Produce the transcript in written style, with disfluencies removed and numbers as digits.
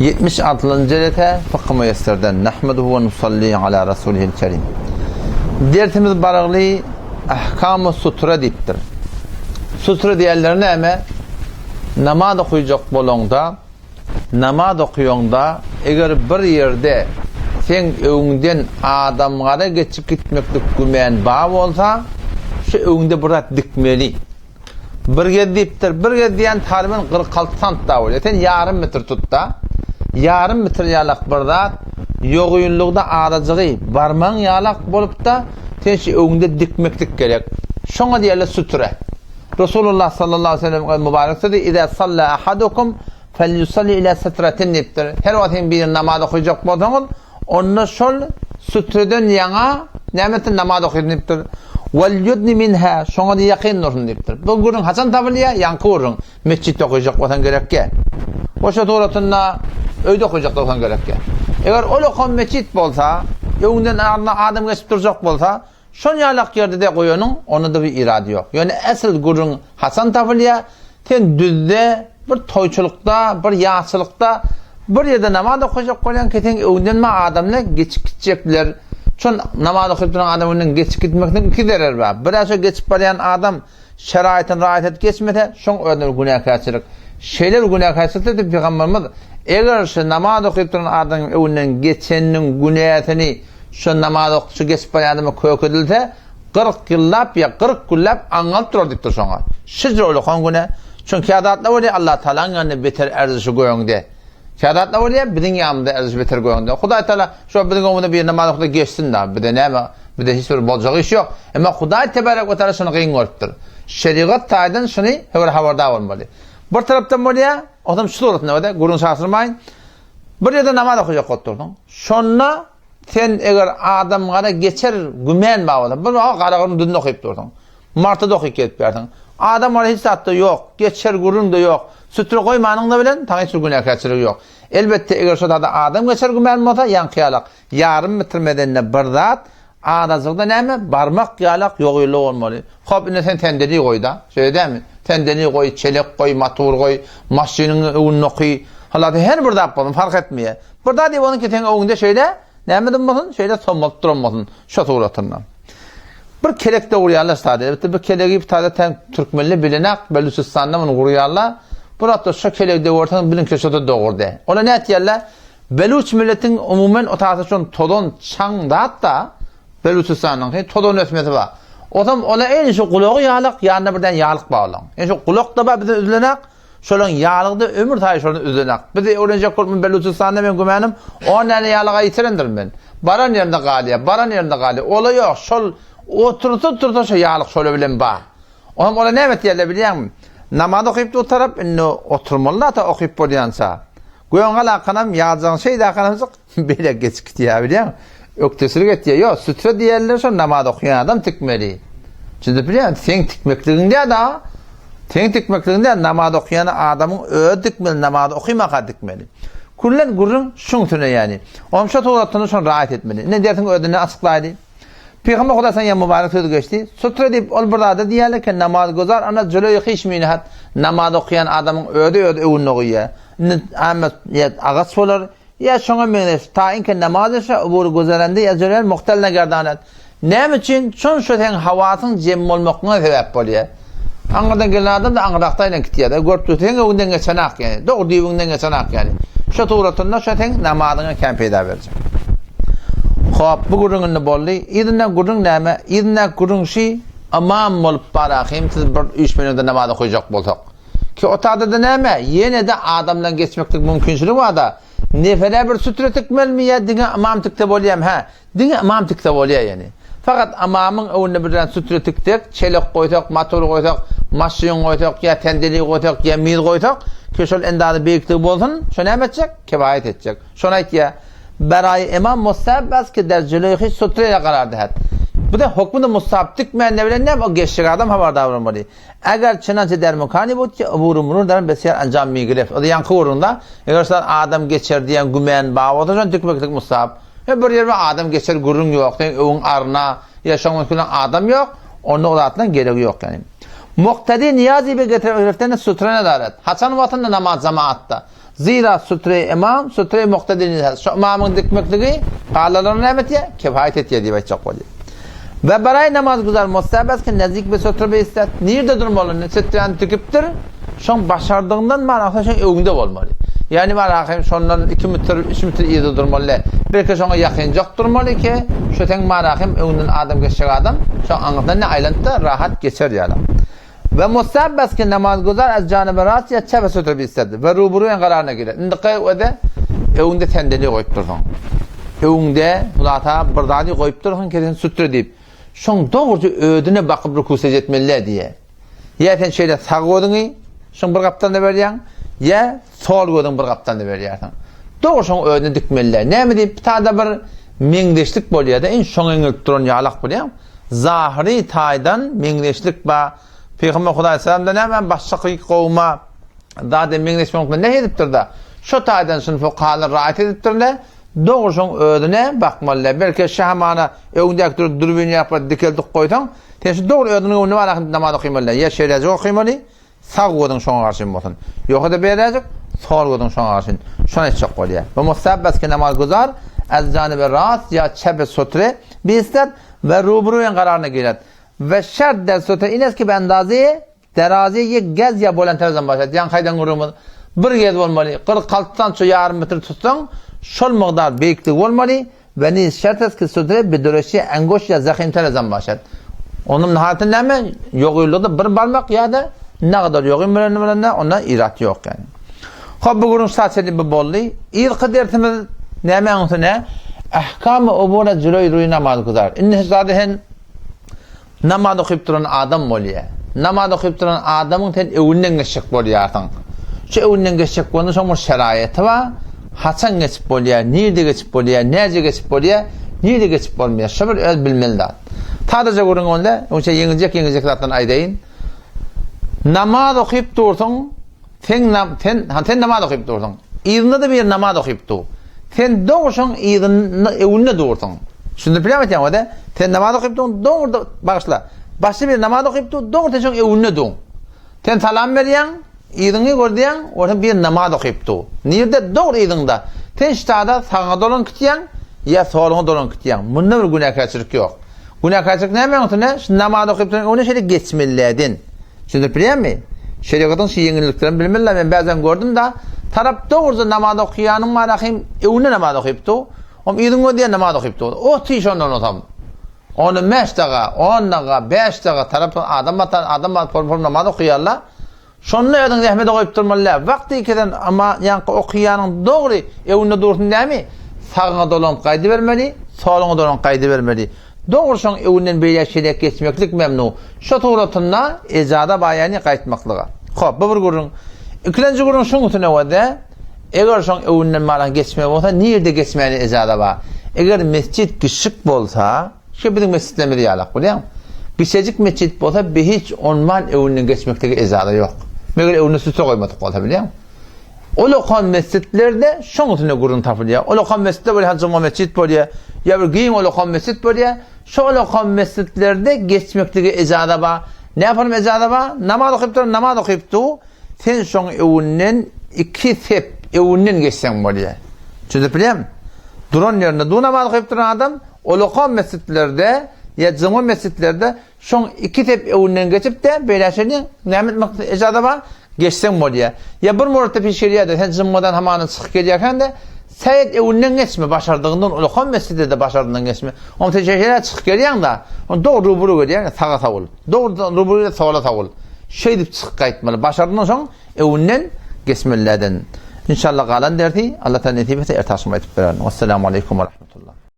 76-njy jelese Fykhy Müýesserden Nahmeduhu we nusalli ala rasulihil kerim. Dersimiz baragly Ahkamu sutra diýipdir. Sutra diýenleri näme? Namaz okuyjak bolaňda, namaz okuýaňda, eger bir ýerde seň öňüňden adamgara geçip gitmeklik gümän bar bolsa, şu öňüňde bir zat dikmeli. Bir gez diýipdir. Bir gez diýen taryben 46 sant da bolýar. Sen ýarym metr tut-da. Ýarym metr ýalak bir zat, ýogynlygda azajygy barmagyň ýalak bolup-da, sen şu öňüňde dikmeklik gerek. Şoňa diýerler sütre. Resulullah sallallahu aleyhi ve sellem mübarek sözi Iza salla ahadukum felýusalli ila sitratin diýipdir. Her wagt siziň biri namaz okajak bolsaňyz, Onda şol sütreden ýaňa näme etsin, namaz okasyn diýipdir. Wal ýudni minha, şoňa-da ýakyn dursun diýipdir. Bu gürrüň haçan tapylýar? Ýaňky gürrüň. Metjitde okajak bolsaň gerekýä. Goşa suratynda öýde okajak bolsaň gerekýä. Eger ol okan metjit bolsa, öňünden ardyndan adam geçip durjak bolsa, Şol ýalak ýerde-de goýanyň, onda-da bir irady ýok. Ýöne esl gürrüň haçan tapylýar? Sen düzde, bir toýçulykda, bir ýaşçylykda bir ýerde namaz okajak bolýaň ki, seň öňünden ma adamlar geçip gitjekler. Şol namaz okyp duran adam öňünden geçip gitmekden iki zerer bar. Bir-ä şo geçip barýan adam şeraýatyny raýat edip geçmese, şoň özüne bir günäkärçilik. Şeýle bir günäkärçilikdir diýip pygamberimiz, eger şu namaz okyp duran adamyň öňünden geçeniniň günäsini Şo namaz okyşy geçip barýan adama kök edilse, 40 ýyllap ýa 40 günläp aňňalyp durar diýipdir şoňa. Şijre ulakan güne. Çünki kä zatlar bolýar Allah Tagalaň ýanynda beter erzişi göňde. Kä zatlar bolýar biziň ýanymyzda erzişi beter göňde. Hudaý Tagala şo biziň öňümizde bir namaz okysa geçsin da, bize näme, bize hiç bir boljak iş ýok. Emma Hudaý tebarek we taala şuny gyn görüpdir. Şerigat taýdan şuny höwür habardar bolmaly. Bir tarapdan bolýar, onam şu suratynda bolýar, gürrüň çaşyrmaýyn. Bir ýerde namaz okajak bolup dursuň. Şonda sen eger adam gara geçer gümän bar bolsa, bir wagt Garagumyň düzünde okyp dursuň. Martada okyp gelip bersiň. Adam gara hiç zatda ýok, geçer gürrüň-de ýok. Sütre goýmanyň-da bilen saňa hiç bir günäkärçiligi ýok. Elbetde, eger şo zada adam geçer gümän bolsa, ýaňky ýalak ýarym metr medende bir zat, Azajykda näme, barmak ýalak ýogyly bolmaly. Hop, indi sen sendeli goý-da. Şeýle dälmi? Sendeli goý, çelek goý, motor goý, maşynyň öňünde oky. Halasy her bir zat bolsun, fark etmeýär. Bir zat diýip onuňki seň öňüňde şeýle näme bolsun, şeýle sommalyp duran bolsun şo suratynda. Bir kelek dogurýarlar ştada. Elbetde bu kelegi bir taýda täň türkmenler bilenak, Belüçistanda muny gurýarlar. Bir wagtda şo kelegi döwürseň biliň ki şo-da dogurdy. Olar nätýärler? Beluç milletiň umumen otasy şon tozan çaň zat-da, Beluçistanyňky tozan ösmesi bar. Osam ola eýni şu gulagy ýalak, ýanynda birden ýalyk bar olaň. Ýani şu gulak-da bar bizden üzülenak, şolaň ýalygy-da ömür taýy şondan üzülenak. Biz öwrenjek bolup Beluçistanda men gümänim on däne ýalyga ýitirendirin men. Baran ýerinde galýar, baran ýerinde galýar. Ola ýok, şol otursa tursa şo ýalyk şola bilen bar. Onam ola näme etýärler bilýäňmi? Namaz okyp dur tarap indi oturmaly-da okyp bolýança. Göň galakanam, ýajagyň şeýdakanam beýle geçip gidýär bilýäňmi? Ökdeçilik etýär. Ýok, sütre diýerler şo namaz okaýan adam tikmeli. Düşünip bilýäňmi? Seň tikmekligiň däl-de, seň tikmekligiň däl, namaz okaýan adamyň özi tikmeli, namaz okymaka tikmeli. Küllen gürrüň şuň üstüne ýani. Onuň şo suratyny şony raýat etmeli. Indi dersiň özünden açyklaýly. Pygamber Huda sen ýa mübarek söz geçdi. Sutra diýip ol bir zada diýýärler ki namaz gözar ana jüleý hyş minihat namaz okaýan adamyň özi öz öwünde goýýar. Indi ämme ýa agaç bolar ýa şoňa meňzeş taýyn ki namaz eşe ubur gözerende ýa jüleý muhtelne gerdanet. Näme üçin? Çün şu seň hawasyň jem bolmaklygyna sebäp bolýar. Aňyrdan gelen adam da aňyrakda aýlanyp gitýär-de, görüp dur, seň öňüňden geçenak ýaly, dogry düýbüňden geçenak ýaly. Şo suratynda şo seň namazyňa kän peýda berjek. Hop, bu gürrüň indi boldy. Yzyndan gürrüň näme? Yzyndaky gürrüň şi, ymam bolup barahym siz bir üýşmeleňde namaz okaýjak bolsak. Ki o taýda-da näme? Ýene-de adamdan geçmeklik mümkinçiligi bar-da. Nefere bir sütre tikmelimi ýa diňe ymam tikse bolýamy? Hä, Diňe ymam tikse bolýar ýeni. Fakat ymamyň öňünde birden sütre tiksek, çelek goýsak, motor goýsak, maşyn goýsak, ýa sendeli goýsak, ýa miz goýsak, ki şol endazy beýikligi bolsun, şo näme etjek? Kifaýet etjek. Şony aýtýar. Beraýy ymam mustahab az ki der jüleýhi sutre ýa karar dehet. Bu da hokmy-da mustahab tikmände bilen näme o geçjek adam habardar bolmaly. Eger çynança der mukany but ki uburu murur der besýar anjam migiref. O da ýaňky gürrüňde, eger şol adam geçer diýen gümän bar bolsa şony tikmeklik mustahab. He bir ýerbe adam geçer gürrüň ýok, seň öwüň aryna ýa şoň bilen adam ýok, onda o zatlaryň geregi ýok ýani. Muktedi niýazi be getirip sutra nedaret. Haçan wagtynda namaz jamaatda. Zira sutre imam, sutre muktedin. Şu imamyň dikmekligi galalaryna näme etýär? Kifaýet etýär diýip aýtjak bolýar. We baraý namaz guzar mustahab ki nazik be sutre be istat. Nirde durmaly? Indi süträni dikipdir. Şoň başardygyndan manasy şoň öňünde bolmaly. Ýagny manasy şondan 2 metr, 3 metr yzda durmaly däl. Belki şoňa ýakynjak durmaly ki, şu seň manasy öňünden adam geçjek adam şoň aňyrsyndan ne aýlanyp-da rahat geçer ýaly. We mustahab ki namaz guzar az janyby rast ýa çepe sutre be istat. We ruburuýan gararyna geler. Indiki öde öňünde sendeli goýup dursuň. Öňde hulasa bir zady goýup dursuň ki sen sutre diýip. Şoň dogruja özüne bakyp ruku sejde etmeli diýe. Ýa sen şeýle sag gözüňi şoň bir gapdalyna berýäň, ýa sol gözüňi bir gapdalyna berýärsiň. Dogry şoň özüne dikmeli. Näme diýip, bir bir meňzeşlik bolýar-da, in şoňa eňilip duran ýalak bolýar. Zahyry taýdan meňzeşlik ba. Pygamber Hudaý salamda näme başga gowma zada meňzeş bolmak ne edipdir-de? Şo taýdan şuny fukahalar raýat edipdirler. Dogry şoň özüne bakmaly. Belki şahamana öňdäki durup dürbin ýapyp dikeldip goýsaň, sen şu dogry özüniň öňünde bar ahyn namaz okymaly. Ýa şeýlejik okymaly, sag gözüň şoňa garşy bolsun. Ýogsa-da beýlejik, sol gözüň şoňa garşy. Şony aýtjak bolýar. Bu musabbas ki namaz guzar, az janibi rast ýa çepe sutre bi istat we rubruýan gararyna giret. We şert der sutre ines ki be endaze Terazi ýek gez ýa bolan terezem başat. Ýaňky aýdan gürrüňimiz bir gez bolmaly. 46 sanço ýarym metr tutsaň, şol mukdar beýikligi bolmaly. We niz şert est ki sutre bi döreşi engoş ýa zahim terezem başat. Onuň nihaýaty näme? Ýogylygy bir barmak ýa-da nagadar ýogyn bilen bilen onda irat ýok ýani. Hop bu gürrüň şaçeli bu boldy. Yzky dersimiz näme üstüne? Ahkamy ubura jüleý ruý namaz guzar. Indi zady hen Namaz okyp duran adam bolýar. Namaz okyp duran adamyň sen öňünden geçjek bolýarsyň. Şu öňünden geçjek bolanda şoň bir şeraýaty bar. Haçan geçip bolýar, nirde geçip bolýar, näce geçip bolýar, nirde geçip bolmaýar. Şu bir öz bilmeli zat. Sadaja gürrüň onda, onça ýeňiljek ýeňiljek zatlaryny aýdaýyn. Namaz okyp dursuň, Sen sen ha sen namaz okyp dursuň. Yzynda-da bir namaz okyp dur. Sen dogry şoň yzynda öňünde dursuň. Düşündirip bilýärmi aýtýan wada? Sen namaz okyp durň, dogry bagyşla. Başga bir namaz okyp dur, dogry sen şoň öňünde dur. Sen salam berýäň, yzyňy gördýäň, orta bir namaz okyp dur. Nirde? Dogry yzyňda. Sen ştada sagyňa dolanyp gitýäň, ýa soluňa dolanyp gitýäň. Munda bir günäkärçilik ýok. Günäkärçilik näme öňsüne? Şu namaz okyp duran öňüne şeýle geçmeliläden. Düşündirip bilýärmi? Şerigatyň şu ýeňilliklerini bilmeliler. Men bäzän gördüm-da, tarap dogruja namaz okaýanyň bar ahim, öňünde namaz okypdy. Om yzyň gözleýän namaz okypdy. Oty şondan otam. Onu 5 daga, 10 daga, 5 daga tarap adam batan, adam bat pol namaz okaýarlar. Şonda özüň zähmete goýup durmaly. Wagty ikiden ama ýaňky okaýanyň dogry öňünde dursun dämi? Sagyňa dolanyp gaýdybermeli, soluňa dolanyp gaýdybermeli. Dogry şoň öňünden beýläk şeýläk geçmeklik memnu. Şo suratynda ejada baýany gaýtmaklyga. Hop, bu bir gürrüň. Ikilenji gürrüň şuň üstüne wede, eger şoň öňünden malan geçme bolsa, nirde geçmäne ejada bar? Eger mesjit gişik bolsa, şu biziň mesjitlerimiz ýalak, bilýäňmi? Gişejik mesjit bolsa, behiç onman öňünden geçmeklige ejada ýok. Meger öňüne sütre goýmadyk bolsa, bilýäňmi? Ol okan mesjitlerde şoň üstünde gürrüň tapylýar. Ol okan mesjitler bolýar, juma mesjit bolýar, ýa bir giň ol okan mesjit bolýar. Şol okan mesjitlerde geçmeklige ejaza bar. Näme ejaza bar? Namaz okyp duran namaz okyp dur. Sen şoň öwünden iki sep öwünden geçseň bolýar. Düşünip bilýärmi? Duran ýerinde dur namaz okyp duran adam ol okan mesjitlerde ýa juma mesjitlerde Şoň iki sep öwünden geçip-de, beýle şeýle näme etmek ejaza bar? Geçseň bolýar. Ýa bir murtda pişirýär-de, sen jymmadan hamana çykyp gelýärkäň-de, sähet öwünden geçme, başardygyndan ulakan mesjide-de başardygyndan geçme. Oň sen şeýle çykyp gelýäň-de, ony dogry rubru gelýäň, saga sowul. Dogry rubru gelýäň, sola sowul. Şeýdip çykyp gaýtmaly. Başardygyndan soň öwünden geçmelilerden. Inşallah galan dersi Allah Taala nesip etse ertaşym aýdyp bererin. Wessalamu aleýkum we rahmetullah.